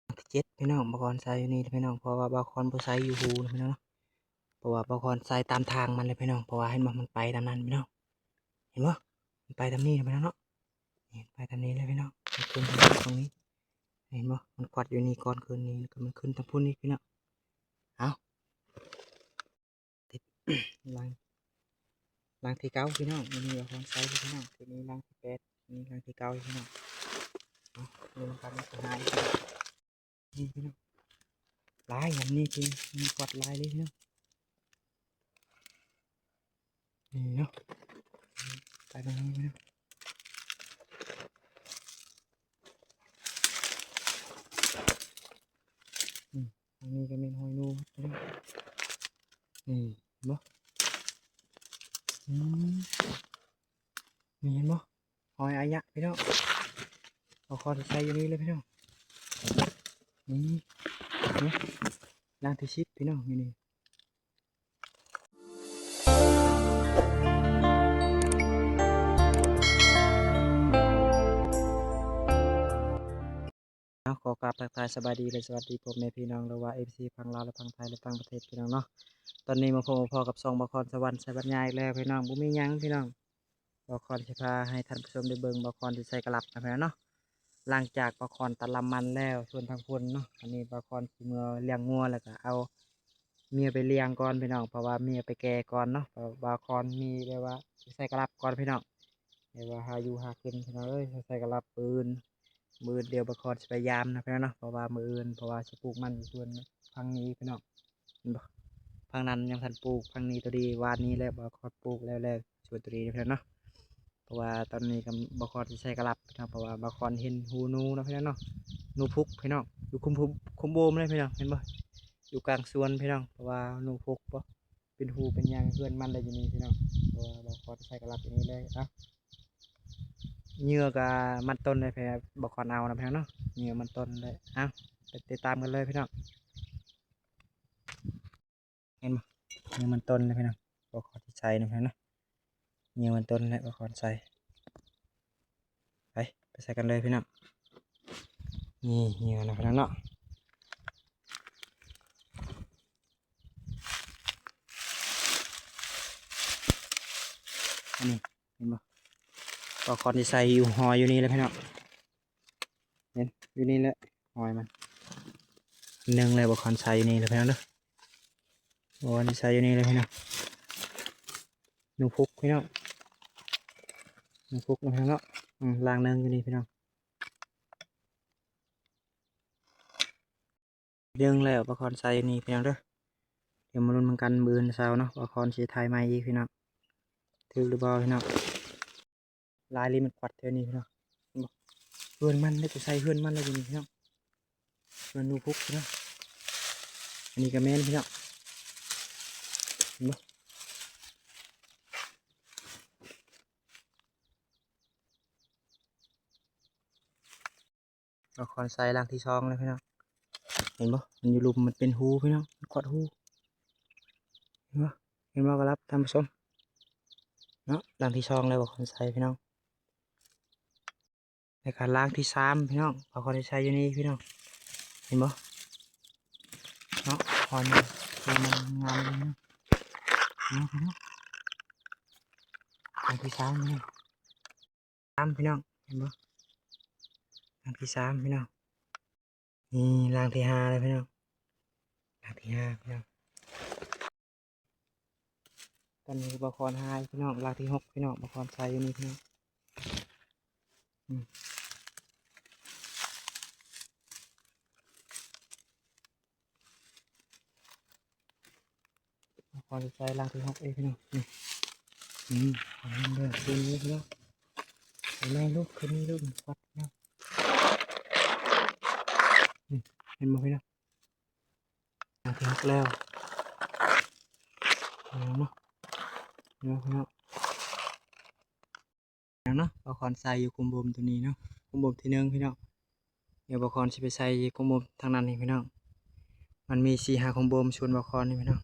ຫຼັງທີເຈັດພີ່ນ້ອງ ບ່າວຄອນໃສ່ຢູ່ນີ້ພີ່ນ້ອງ ເພາະວ່າບ່າວຄອນບໍ່ໃສ່ຢູ່ຮູນະພີ່ນ້ອງເນາະ ເພາະວ່າບ່າວຄອນໃສ່ຕາມທາງມັນເລີຍພີ່ນ້ອງ ເພາະວ່າເຫັນບໍ່ ມັນໄປຕາມນັ້ນພີ່ນ້ອງ ເຫັນບໍ່ ມັນໄປຕາມນີ້ນະພີ່ນ້ອງເນາະ ນີ້ໄປຕາມນີ້ເລີຍພີ່ນ້ອງ ມັນຂຶ້ນທາງນີ້ ເຫັນບໍ່ ມັນກວາດຢູ່ນີ້ກ່ອນ ຂຶ້ນນີ້ ແລ້ວກໍມັນຂຶ້ນທາງພຸ້ນອີກພີ່ນ້ອງ ເອົາ ຫຼັງ ຫຼັງທີເກົ້າພີ່ນ້ອງ ມື້ນີ້ບ່າວຄອນໃສ່ພີ່ນ້ອງ ທີນີ້ຫຼັງທີແປດ ນີ້ຫຼັງທີເກົ້າພີ່ນ້ອງ ເອົາ ນີ້ມັນກຳລັງຊິຫາອີກ ນີ້ພີ່ນ້ອງ ຫຼາຍ ຍາມນີ້ຄືມີກວາດຫຼາຍເລີຍພີ່ນ້ອງ ນີ້ເນາະ ໄປເບິ່ງນີ້ພີ່ນ້ອງ ນີ້ ອັນນີ້ກໍແມ່ນຫອຍໜູພີ່ນ້ອງ ນີ້ເຫັນບໍ່ ອືມ ນີ້ເຫັນບໍ່ ຫອຍອາຍະພີ່ນ້ອງ ເອົາຄອນໃສ່ຢູ່ນີ້ເລີຍພີ່ນ້ອງ ນີ້ ນີ້ ຫຼັງທີສິບພີ່ນ້ອງ ຢູ່ນີ້ ເອົາ ຂໍກາບທັກທາຍສະບາຍດີ ແລະ ສະຫວັດດີພໍ່ແມ່ພີ່ນ້ອງ ຫຼືວ່າ ເອັຟຊີ ຝັ່ງລາວ ແລະ ຝັ່ງໄທ ແລະ ຕ່າງປະເທດພີ່ນ້ອງເນາະ ຕອນນີ້ມາພົບມາພໍ້ກັບຊ່ອງບ່າວຄອນສະຫວັນໄຊບັນຍາອີກແລ້ວພີ່ນ້ອງ ບໍ່ມີຫຍັງພີ່ນ້ອງ ບ່າວຄອນຊິພາໃຫ້ທ່ານຜູ້ຊົມໄດ້ເບິ່ງ ບ່າວຄອນຊິໃສ່ກະລັບນະພີ່ນ້ອງເນາະ ຫຼັງຈາກບ່າວຄອນຕັດລຳມັນແລ້ວ ສ່ວນທາງພຸ້ນເນາະ ອັນນີ້ບ່າວຄອນຊິເມືອລ້ຽງງົວ ແລ້ວກໍເອົາເມຍໄປລ້ຽງກ່ອນພີ່ນ້ອງ ເພາະວ່າເມຍໄປແກ່ກ່ອນເນາະ ເພາະບ່າວຄອນມີແບບວ່າຊິໃສ່ກະລັບກ່ອນພີ່ນ້ອງ ແຕ່ວ່າຫາຢູ່ຫາກິນພີ່ນ້ອງເອີຍ ໃສ່ກະລັບມື້ອື່ນ ມື້ອື່ນດຽວບ່າວຄອນຊິໄປຢາມນະພີ່ນ້ອງເນາະ ເພາະວ່າມື້ອື່ນ ເພາະວ່າຊິປູກມັນຢູ່ສວນຝັ່ງນີ້ພີ່ນ້ອງ ເຫັນບໍ່ ຝັ່ງນັ້ນຍັງທັນປູກ ຝັ່ງນີ້ໂຕດີ ວານນີ້ແຫຼະບ່າວຄອນປູກແລ້ວ ແລ້ວສວນໂຕດີນະພີ່ນ້ອງເນາະ ເພາະວ່າຕອນນີ້ກໍບ່າວຄອນຊິໃສ່ກະລັບພີ່ນ້ອງ ເພາະວ່າບ່າວຄອນເຫັນຮູໜູນະພີ່ນ້ອງເນາະ ໜູພຸກພີ່ນ້ອງ ຢູ່ຄຸມ ຄຸມ ຄຸມໂບມເລີຍພີ່ນ້ອງ ເຫັນບໍ່ ຢູ່ກາງສວນພີ່ນ້ອງ ເພາະວ່າໜູພຸກບໍ່ ເປັນຮູເປັນຫຍັງ ເຮືອນມັນໄດ້ຢູ່ນີ້ພີ່ນ້ອງ ເພາະວ່າບ່າວຄອນໃສ່ກະລັບຢູ່ນີ້ເລີຍ ເອົາ ເຫຍື່ອກະມັນຕົ້ນເລີຍ ບ່າວຄອນເອົານະພີ່ນ້ອງເນາະ ເຫຍື່ອມັນຕົ້ນເລີຍ ເອົາ ໄປຕິດຕາມກັນເລີຍພີ່ນ້ອງ ເຫັນບໍ່ ເຫຍື່ອມັນຕົ້ນເລີຍພີ່ນ້ອງ ບ່າວຄອນຊິໃສ່ນະພີ່ນ້ອງເນາະ ເຫຍື່ອມັນຕົ້ນແຫຼະ ບ່າວຄອນໃສ່ ໄປ ໄປໃສ່ກັນເລີຍພີ່ນ້ອງ ນີ້ເຫຍື່ອນະພີ່ນ້ອງເນາະ ອັນນີ້ ເຫັນບໍ່ ບ່າວຄອນຊິໃສ່ຢູ່ ຫອຍຢູ່ນີ້ແຫຼະພີ່ນ້ອງ ເຫັນ ຢູ່ນີ້ແຫຼະ ຫອຍມັນ ໜຶ່ງແລ້ວ ບ່າວຄອນໃສ່ຢູ່ນີ້ແຫຼະພີ່ນ້ອງເດີ ບ່າວຄອນຊິໃສ່ຢູ່ນີ້ແຫຼະພີ່ນ້ອງ ໜູພຸກພີ່ນ້ອງ ໜູພຸກນະພີ່ນ້ອງເນາະ ອືມ ລັງໜຶ່ງຢູ່ນີ້ພີ່ນ້ອງ ໜຶ່ງແລ້ວ ບ່າວຄອນໃສ່ຢູ່ນີ້ພີ່ນ້ອງເດີ ດຽວມາລຸ້ນນຳກັນມື້ອື່ນເຊົ້າເນາະ ບ່າວຄອນຊິຖ່າຍໃໝ່ອີກພີ່ນ້ອງ ຖືກຫຼືບໍ່ພີ່ນ້ອງ ຫຼາຍລີ້ມັນກວາດແຖວນີ້ພີ່ນ້ອງ ເຫັນບໍ່ ເຮືອນມັນເດ້ ໃສ່ເຮືອນມັນເລີຍຢູ່ນີ້ພີ່ນ້ອງ ເຮືອນໜູພຸກພີ່ນ້ອງ ອັນນີ້ກໍແມ່ນພີ່ນ້ອງ ເຫັນບໍ່ ບ່າວຄອນໃສ່ຫຼັງທີສອງແລ້ວພີ່ນ້ອງ ເຫັນບໍ່ ມັນຢູ່ລຸ່ມ ມັນເປັນຮູພີ່ນ້ອງ ມັນກວາດຮູ ເຫັນບໍ່ ເຫັນບໍ່ ກະລັບທ່ານຜູ້ຊົມເນາະ ຫຼັງທີສອງແລ້ວ ບ່າວຄອນໃສ່ພີ່ນ້ອງ ແລ້ວກໍຫຼັງທີສາມພີ່ນ້ອງ ບ່າວຄອນຊິໃສ່ຢູ່ນີ້ພີ່ນ້ອງ ເຫັນບໍ່ເນາະ ຫອຍມັນ ມັນງາມເລີຍເນາະ ເນາະ ພີ່ນ້ອງ ຫຼັງທີສາມພີ່ນ້ອງ ສາມພີ່ນ້ອງ ເຫັນບໍ່ ຫຼັງທີສາມພີ່ນ້ອງ ນີ້ຫຼັງທີຫ້າແລ້ວພີ່ນ້ອງ ຫຼັງທີຫ້າພີ່ນ້ອງ ຕອນນີ້ບ່າວຄອນຫາພີ່ນ້ອງ ຫຼັງທີຫົກພີ່ນ້ອງ ບ່າວຄອນໃສ່ຢູ່ນີ້ພີ່ນ້ອງ ອືມ ບ່າວຄອນຊິໃສ່ຫຼັງທີຫົກເອງພີ່ນ້ອງ ນີ້ ອືມ ເອົາເລີຍ ຄືນນີ້ພີ່ນ້ອງ ເອົາແມ່ລູກ ຄືນນີ້ລູກ ປັດເນາະ ນີ້ ເຫັນບໍ່ພີ່ນ້ອງ ຫຼັງທີຫົກແລ້ວ ເນາະ ເນາະ ພີ່ນ້ອງ ເນາະ ບ່າວຄອນໃສ່ຢູ່ຄຸມໂບມໂຕນີ້ເນາະ ຄຸມໂບມທີໜຶ່ງພີ່ນ້ອງ ດຽວບ່າວຄອນຊິໄປໃສ່ຄຸມໂບມທາງນັ້ນນີ້ພີ່ນ້ອງ ມັນມີສີ່ຫ້າຄຸມໂບມສວນບ່າວຄອນນີ້ພີ່ນ້ອງ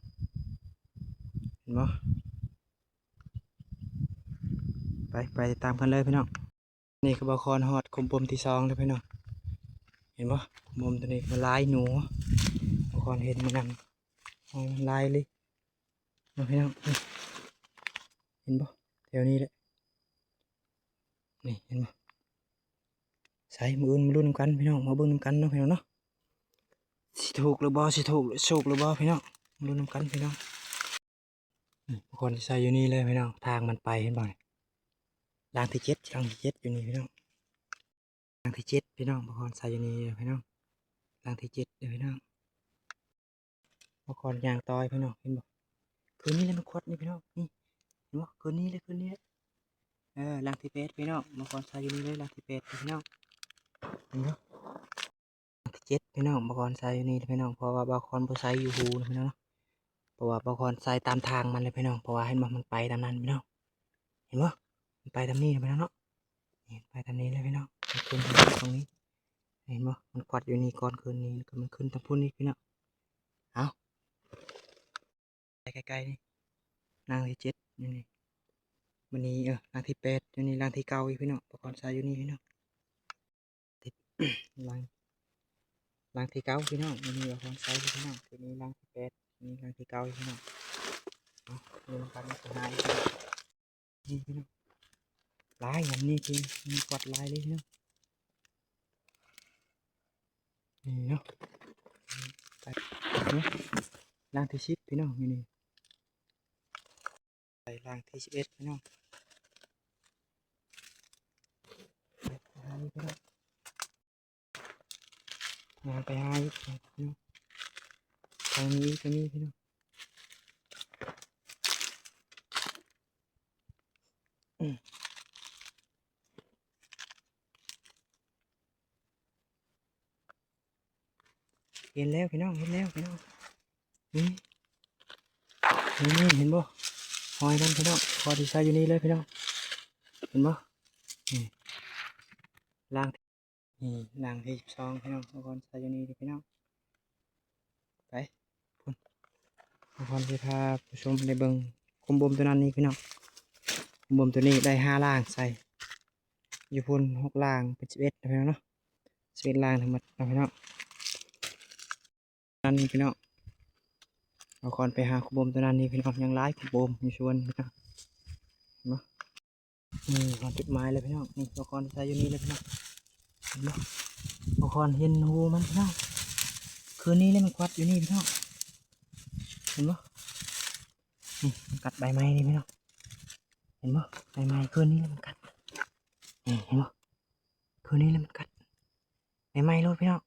ເຫັນບໍ່ ໄປ ໄປຕິດຕາມກັນເລີຍພີ່ນ້ອງ ນີ້ຄືບ່າວຄອນຮອດຄຸມໂບມທີສອງແລ້ວພີ່ນ້ອງ ຫັນບໍ່? ມຸມຕົວນີ້ກໍຫຼາຍໜູ ບ່າວຄອນເຫັນມື້ນັ້ນ ໂອ້ ຫຼາຍເລີຍເນາະພີ່ນ້ອງ. ເຫັນບໍ່? ແຖວນີ້ແຫຼະ ນີ້ເຫັນບໍ່? ໃສ ມື້ອື່ນມາລຸ້ນນຳກັນພີ່ນ້ອງ ມາເບິ່ງນຳກັນເນາະພີ່ນ້ອງເນາະ ຊິຖືກຫຼືບໍ່ ຊິຖືກໂຊກຫຼືບໍ່ພີ່ນ້ອງ ມາລຸ້ນນຳກັນພີ່ນ້ອງ. ນີ້ ບ່າວຄອນຊິໃສ່ຢູ່ນີ້ເລີຍພີ່ນ້ອງ ທາງມັນໄປເຫັນບໍ່ນີ້? ຫຼັງທີເຈັດ ຫຼັງທີເຈັດຢູ່ນີ້ພີ່ນ້ອງ ຫຼັງທີເຈັດພີ່ນ້ອງ ບ່າວຄອນໃສ່ຢູ່ນີ້ເລີຍພີ່ນ້ອງ ຫຼັງທີເຈັດເດີພີ່ນ້ອງ. ບ່າວຄອນຍ່າງຕໍ່ພີ່ນ້ອງ ເຫັນບໍ່? ຄືນນີ້ແຫຼະມັນຄວັດນີ້ພີ່ນ້ອງ ນີ້ ເຫັນບໍ່? ຄືນນີ້ແຫຼະ ຄືນນີ້ແຫຼະ ເອີ ຫຼັງທີແປດພີ່ນ້ອງ ບ່າວຄອນໃສ່ຢູ່ນີ້ເລີຍ ຫຼັງທີແປດພີ່ນ້ອງ ເຫັນບໍ່? ຫຼັງທີເຈັດພີ່ນ້ອງ ບ່າວຄອນໃສ່ຢູ່ນີ້ພີ່ນ້ອງ ເພາະວ່າບ່າວຄອນບໍ່ໃສ່ຢູ່ຮູນະພີ່ນ້ອງເນາະ ເພາະວ່າບ່າວຄອນໃສ່ຕາມທາງມັນເລີຍພີ່ນ້ອງ ເພາະວ່າເຫັນບໍ່ ມັນໄປຕາມນັ້ນພີ່ນ້ອງ ເຫັນບໍ່? ມັນໄປຕາມນີ້ນະພີ່ນ້ອງເນາະ ນີ້ ໄປຕາມນີ້ເລີຍພີ່ນ້ອງ ມັນຂຶ້ນຕາມນີ້ ເຫັນບໍ່? ມັນຄວັດຢູ່ນີ້ກ່ອນ ຄືນນີ້ ແລ້ວກໍມັນຂຶ້ນທາງພຸ້ນອີກພີ່ນ້ອງ. ເອົາ ໃກ້ໆ ນີ້ ຫຼັງທີເຈັດຢູ່ນີ້ ບາດນີ້ ເອີ ຫຼັງທີແປດຢູ່ນີ້ ຫຼັງທີເກົ້າອີກພີ່ນ້ອງ ບ່າວຄອນໃສ່ຢູ່ນີ້ພີ່ນ້ອງ ຫຼັງ ຫຼັງທີເກົ້າພີ່ນ້ອງ ບາດນີ້ບ່າວຄອນໃສ່ຢູ່ພີ່ນ້ອງ ທີນີ້ຫຼັງທີແປດ ນີ້ຫຼັງທີເກົ້າພີ່ນ້ອງ. ເອົາ ເບິ່ງກັນ ມັນຊິຫາຍ ນີ້ພີ່ນ້ອງ ຫຼາຍ ຍາມນີ້ຄືມັນຄວັດຫຼາຍເລີຍພີ່ນ້ອງ ນີ້ເນາະ ໄປເນາະ ຫຼັງທີສິບພີ່ນ້ອງ ຢູ່ນີ້ ໄປຫຼັງທີສິບເອັດພີ່ນ້ອງ ໄປຫາອີກພີ່ນ້ອງ ຍ່າງໄປຫາອີກພີ່ນ້ອງ ທາງນີ້ອີກກໍມີພີ່ນ້ອງ ອືມ ເຫັນແລ້ວພີ່ນ້ອງ ເຫັນແລ້ວພີ່ນ້ອງ ນີ້ ນີ້ ນີ້ ເຫັນບໍ່? ຮອຍມັນພີ່ນ້ອງ ພໍຊິໃສ່ຢູ່ນີ້ເລີຍພີ່ນ້ອງ ເຫັນບໍ່? ນີ້ ຫຼັງ ນີ້ຫຼັງທີສິບສອງພີ່ນ້ອງ ບ່າວຄອນໃສ່ຢູ່ນີ້ເດີພີ່ນ້ອງ ໄປ ພຸ້ນ ບ່າວຄອນຊິພາຜູ້ຊົມໄດ້ເບິ່ງຂຸມບົ່ມຕົວນັ້ນນີ້ພີ່ນ້ອງ ຂຸມບົ່ມຕົວນີ້ໄດ້ຫ້າຫຼັງໃສ່ ຢູ່ພຸ້ນຫົກຫຼັງ ເປັນສິບເອັດພີ່ນ້ອງເນາະ ສິບເອັດຫຼັງທັງໝົດເນາະພີ່ນ້ອງ ນັ້ນນີ້ພີ່ນ້ອງ ບ່າວຄອນໄປຫາຂຸມບົ່ມຕົວນັ້ນນີ້ພີ່ນ້ອງ ຍັງຫຼາຍຂຸມບົ່ມຢູ່ສວນພີ່ນ້ອງ ເນາະ ນີ້ຮອດຈຸດໝາຍແລ້ວພີ່ນ້ອງ ນີ້ບ່າວຄອນໃສ່ຢູ່ນີ້ແລ້ວພີ່ນ້ອງ ເຫັນບໍ່? ບ່າວຄອນເຫັນຮູມັນພີ່ນ້ອງ ຄືນນີ້ແຫຼະມັນຄວັດຢູ່ນີ້ພີ່ນ້ອງ ເຫັນບໍ່? ນີ້ມັນກັດໃບໄມ້ນີ້ພີ່ນ້ອງ ເຫັນບໍ່? ໃບໄມ້ຄືນນີ້ແຫຼະມັນກັດ ນີ້ເຫັນບໍ່? ຄືນນີ້ແຫຼະມັນກັດ ໃບໄມ້ໂລດພີ່ນ້ອງ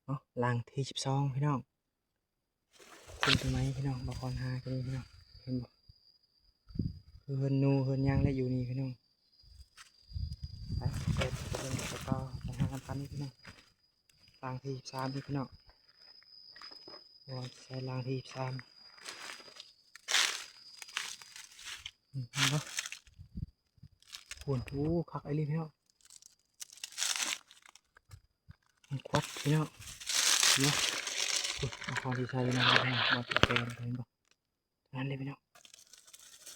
ເນາະ ຫຼັງທີສິບສອງພີ່ນ້ອງ ຂຶ້ນຕົ້ນໄມ້ພີ່ນ້ອງ ບ່າວຄອນຫາຂຶ້ນນີ້ພີ່ນ້ອງ ເຫັນບໍ່? ເຮືອນໜູເຮືອນຫຍັງແຫຼະຢູ່ນີ້ພີ່ນ້ອງ ໄປ ໄປ ໄປເບິ່ງໄປຕໍ່ ໄປຫານຳກັນນີ້ພີ່ນ້ອງ ຫຼັງທີສິບສາມນີ້ພີ່ນ້ອງ ບ່າວຄອນໃສ່ຫຼັງທີສິບສາມ ເຫັນບໍ່? ພຸ້ນ ໂອ້ ຄັກອີ່ຫຼີພີ່ນ້ອງ ມັນຄວັດພີ່ນ້ອງ ເຫັນບໍ່? ພຸ້ນ ບ່າວຄອນຊິໃສ່ຢູ່ນັ້ນ ບ່າວຄອນຊິໃສ່ຢູ່ນັ້ນ ເຫັນບໍ່? ນັ້ນເດ້ພີ່ນ້ອງ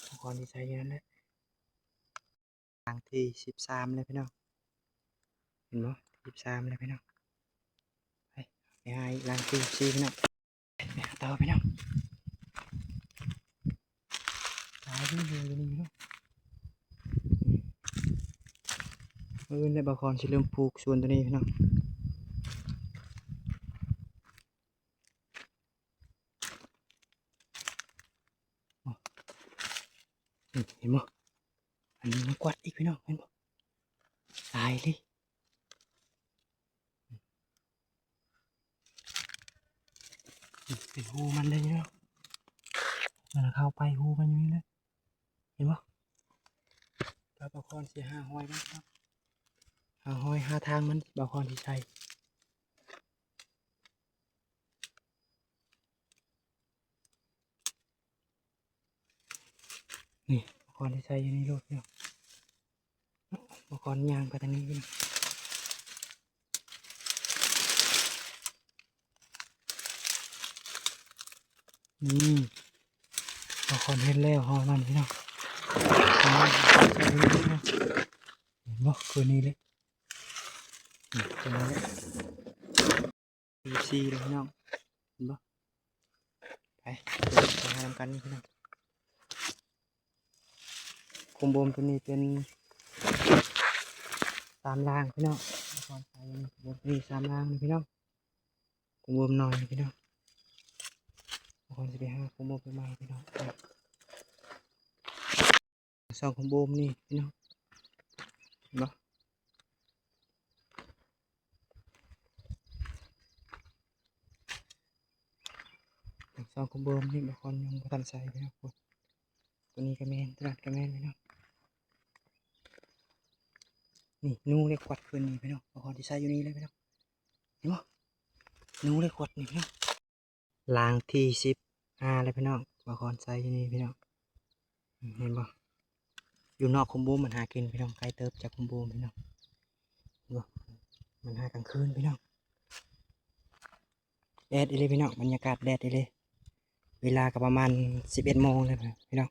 ບ່າວຄອນຊິໃສ່ຢູ່ນັ້ນແຫຼະ ຫຼັງທີສິບສາມແລ້ວພີ່ນ້ອງ ເຫັນບໍ່? ສິບສາມແລ້ວພີ່ນ້ອງ ໄປ ໄປຫາອີກຫຼັງທີສິບສີ່ພີ່ນ້ອງ ໄປຫາຕໍ່ພີ່ນ້ອງ ຫຼາຍຢູ່ ຢູ່ນີ້ພີ່ນ້ອງ ມື້ອື່ນແລ້ວບ່າວຄອນຊິເລີ່ມປູກສວນຕົວນີ້ພີ່ນ້ອງ ນີ້ ເຫັນບໍ່? ອັນນີ້ມັນກວາດອີກພີ່ນ້ອງ ເຫັນບໍ່? ຫຼາຍເລີຍ ນີ້ ເປັນຮູມັນເລີຍພີ່ນ້ອງ ມັນເຂົ້າໄປຮູມັນຢູ່ນີ້ເລີຍ ເຫັນບໍ່? ແລ້ວບ່າວຄອນຊິຫາຮອຍມັນເນາະ ຫາຮອຍ ຫາທາງມັນ ບ່າວຄອນຊິໃສ່ ນີ້ ບ່າວຄອນຊິໃສ່ຢູ່ນີ້ໂລດເນາະ ບ່າວຄອນຍ່າງໄປທາງນີ້ພີ່ນ້ອງ ນີ້ ບ່າວຄອນເຫັນແລ້ວຮອຍມັນພີ່ນ້ອງ ເຫັນບໍ່? ຄືນນີ້ເລີຍ ຕົວນີ້ແຫຼະ ສີ່ເລີຍພີ່ນ້ອງ ເຫັນບໍ່? ໄປ ໄປຫານຳກັນນີ້ພີ່ນ້ອງ. ໂຄມໂບມຕົວນີ້ເປັນສາມລ່າງພີ່ນ້ອງ ບ່າວຄອນໃສ່ໂຄມໂບມຕົວນີ້ສາມລ່າງນີ້ພີ່ນ້ອງ. ໂຄມໂບມນ້ອຍພີ່ນ້ອງ ບ່າວຄອນຊິໄປຫາໂຄມໂບມໃໝ່ພີ່ນ້ອງ. ສອງໂຄມໂບມນີ້ພີ່ນ້ອງ ເຫັນບໍ່? ສອງໂຄມໂບມນີ້ບ່າວຄອນຍັງບໍ່ທັນໃສ່ພີ່ນ້ອງ. ໂອ້ ຕົວນີ້ກໍແມ່ນ ຕົວນັ້ນກໍແມ່ນພີ່ນ້ອງ. ນີ້ ໜູເລັກຂວດຄືນນີ້ພີ່ນ້ອງ ບ່າວຄອນຊິໃສ່ຢູ່ນີ້ເລີຍພີ່ນ້ອງ ເຫັນບໍ່? ໜູເລັກຂວດນີ້ພີ່ນ້ອງ. ລ່າງທີສິບຫ້າແລ້ວພີ່ນ້ອງ ບ່າວຄອນໃສ່ຢູ່ນີ້ພີ່ນ້ອງ ເຫັນບໍ່? ຢູ່ນອກໂຄມໂບມມັນຫາກິນພີ່ນ້ອງ ໄກເຕີບຈາກໂຄມໂບມພີ່ນ້ອງ ເຫັນບໍ່? ມັນຫາກາງຄືນພີ່ນ້ອງ. ແດດອີ່ຫຼີພີ່ນ້ອງ ບັນຍາກາດແດດອີ່ຫຼີ ເວລາກໍປະມານສິບເອັດໂມງແລ້ວພີ່ນ້ອງ.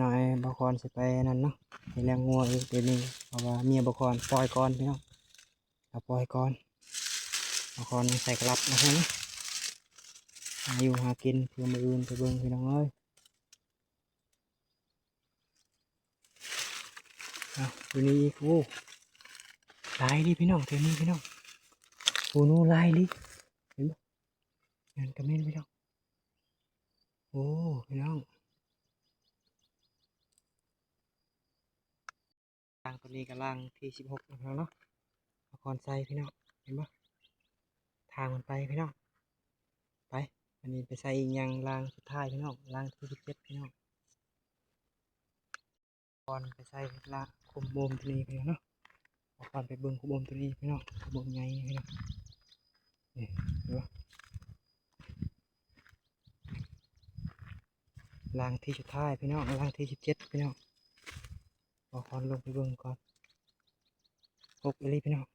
ນ້ອຍບ່າວຄອນຊິໄປນັ້ນເນາະ ໄປລ້ຽງງົວອີກດຽວນີ້ ເພາະວ່າເມຍບ່າວຄອນປ່ອຍກ່ອນພີ່ນ້ອງ ລາວປ່ອຍກ່ອນ ບ່າວຄອນໃສ່ກະລັບນະ ຫາຢູ່ຫາກິນເພື່ອມື້ອື່ນໄປເບິ່ງພີ່ນ້ອງເອີຍ. ເອົາ ຕົວນີ້ອີກ ໂອ້ ຫຼາຍເລີຍພີ່ນ້ອງ ຕົວນີ້ພີ່ນ້ອງ ໂອ້ ໜູຫຼາຍເລີຍ ເຫັນບໍ່? ນັ້ນກໍແມ່ນພີ່ນ້ອງ ໂອ້ ພີ່ນ້ອງ ລ່າງຕົວນີ້ກໍລ່າງທີສິບຫົກແລ້ວເນາະ ບ່າວຄອນໃສ່ພີ່ນ້ອງ ເຫັນບໍ່? ທາງມັນໄປພີ່ນ້ອງ ໄປ ອັນນີ້ໄປໃສ່ອີກຢ່າງລ່າງສຸດທ້າຍພີ່ນ້ອງ ລ່າງທີສິບເຈັດພີ່ນ້ອງ. ກ່ອນໄປໃສ່ລະ ໂຄມໂບມຕົວນີ້ພີ່ນ້ອງເນາະ ບ່າວຄອນໄປເບິ່ງໂຄມໂບມຕົວນີ້ພີ່ນ້ອງ ໂຄມໂບມໃຫຍ່ນີ້ພີ່ນ້ອງ ນີ້ ເຫັນບໍ່? ລ່າງທີສຸດທ້າຍພີ່ນ້ອງ ລ່າງທີສິບເຈັດພີ່ນ້ອງ ບ່າວຄອນລົງໄປເບິ່ງກ່ອນ ຫົກອີ່ຫຼີພີ່ນ້ອງ.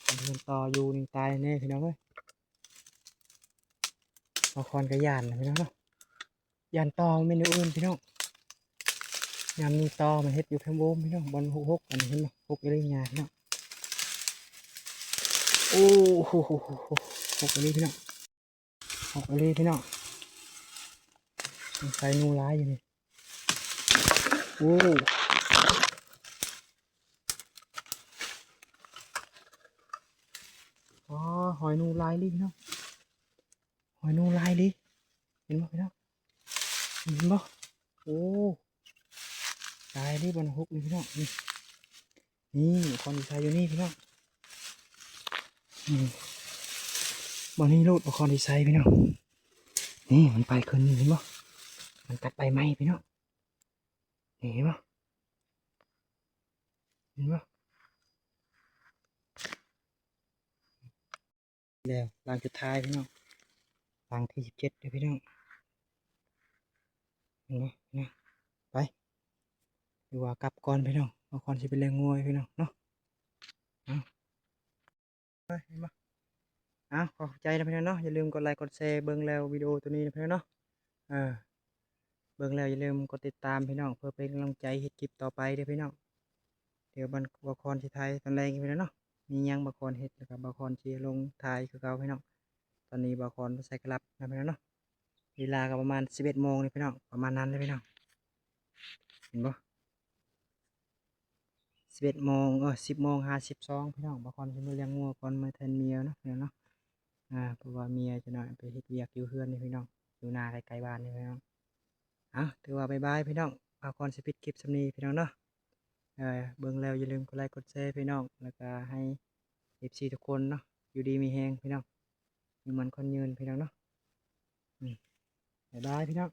ຄັນເຮືອນຕໍ່ຢູ່ນີ້ຕາຍແນ່ພີ່ນ້ອງເອີຍ ບ່າວຄອນກໍຢ້ານນະພີ່ນ້ອງເນາະ ຢ້ານຕໍ່ແມ່ນແນວອື່ນພີ່ນ້ອງ ຍາມນີ້ຕໍ່ມັນເຮັດຢູ່ເທິງໂບມພີ່ນ້ອງ ບ່ອນຫົກຫົກ ອັນນີ້ເຫັນບໍ່? ຫົກອີ່ຫຼີຫຍ້າພີ່ນ້ອງ ໂອ້ໂຫ ຫົກອີ່ຫຼີພີ່ນ້ອງ. ອອກອີ່ຫຼີພີ່ນ້ອງ ສົງໄສໜູຫຼາຍຢູ່ນີ້ ໂອ້ ອໍ ຫອຍໜູຫຼາຍອີ່ຫຼີພີ່ນ້ອງ ຫອຍໜູຫຼາຍອີ່ຫຼີ ເຫັນບໍ່ພີ່ນ້ອງ ເຫັນບໍ່? ໂອ້ ຫຼາຍອີ່ຫຼີ ບ່ອນຫົກນີ້ພີ່ນ້ອງ ນີ້ ນີ້ ບ່ອນທີ່ໃສ່ຢູ່ນີ້ພີ່ນ້ອງ ນີ້ ບ່ອນນີ້ໂລດ ບ່ອນທີ່ໃສ່ພີ່ນ້ອງ ນີ້ ມັນໄປຂຶ້ນນີ້ ເຫັນບໍ່? ມັນກັດໃບໄມ້ພີ່ນ້ອງ ນີ້ ເຫັນບໍ່? ເຫັນບໍ່? ແລ້ວຫຼັງສຸດທ້າຍພີ່ນ້ອງ ຫຼັງທີສິບເຈັດເດີພີ່ນ້ອງ ເຫັນບໍ່ພີ່ນ້ອງ? ໄປ ຫຼືວ່າກັບກ່ອນພີ່ນ້ອງ ເອົາກ່ອນຊິໄປລ້ຽງງົວພີ່ນ້ອງເນາະ ເອົາ ເອີ ເຫັນບໍ່? ເອົາ ຂໍຂອບໃຈນະພີ່ນ້ອງເນາະ ຢ່າລືມກົດໄລກົດແຊເບິ່ງແລ້ວວິດີໂອໂຕນີ້ນະພີ່ນ້ອງເນາະ ເອີ ເບິ່ງແລ້ວຢ່າລືມກົດຕິດຕາມພີ່ນ້ອງ ເພື່ອເປັນກຳລັງໃຈເຮັດຄລິບຕໍ່ໄປເດີພີ່ນ້ອງ ດຽວບ່າວຄອນຊິຖ່າຍຕອນແລງອີກພີ່ນ້ອງເນາະ ມີຫຍັງບ່າວຄອນເຮັດ ແລ້ວກໍບ່າວຄອນຊິລົງຖ່າຍຄືເກົ່າພີ່ນ້ອງ ຕອນນີ້ບ່າວຄອນໄປໃສ່ກະລັບນະພີ່ນ້ອງເນາະ ເວລາກໍປະມານສິບເອັດໂມງນີ້ພີ່ນ້ອງ ປະມານນັ້ນເລີຍພີ່ນ້ອງ ເຫັນບໍ່? ສິບເອັດໂມງ ເອີ ສິບໂມງຫ້າສິບສອງພີ່ນ້ອງ ບ່າວຄອນຊິເມືອລ້ຽງງົວກ່ອນ ເມືອແທນເມຍເນາະພີ່ນ້ອງເນາະ ອາ ເພາະວ່າເມຍຈັກໜ້ອຍໄປເຮັດວຽກຢູ່ເຮືອນນີ້ພີ່ນ້ອງ ຢູ່ນາໃກ້ໆບ້ານນີ້ພີ່ນ້ອງ ເອົາ ຖືວ່າບາຍບາຍພີ່ນ້ອງ ບ່າວຄອນຊິປິດຄລິບສ່ຳນີ້ພີ່ນ້ອງເນາະ ເອີ ເບິ່ງແລ້ວຢ່າລືມກົດໄລກົດແຊພີ່ນ້ອງ ແລ້ວກະໃຫ້ເອັຟຊີທຸກຄົນເນາະ ຢູ່ດີມີແຮງພີ່ນ້ອງ ມີໝັ້ນຂວັນຍືນພີ່ນ້ອງເນາະ ອືມ ບາຍບາຍພີ່ນ້ອງ.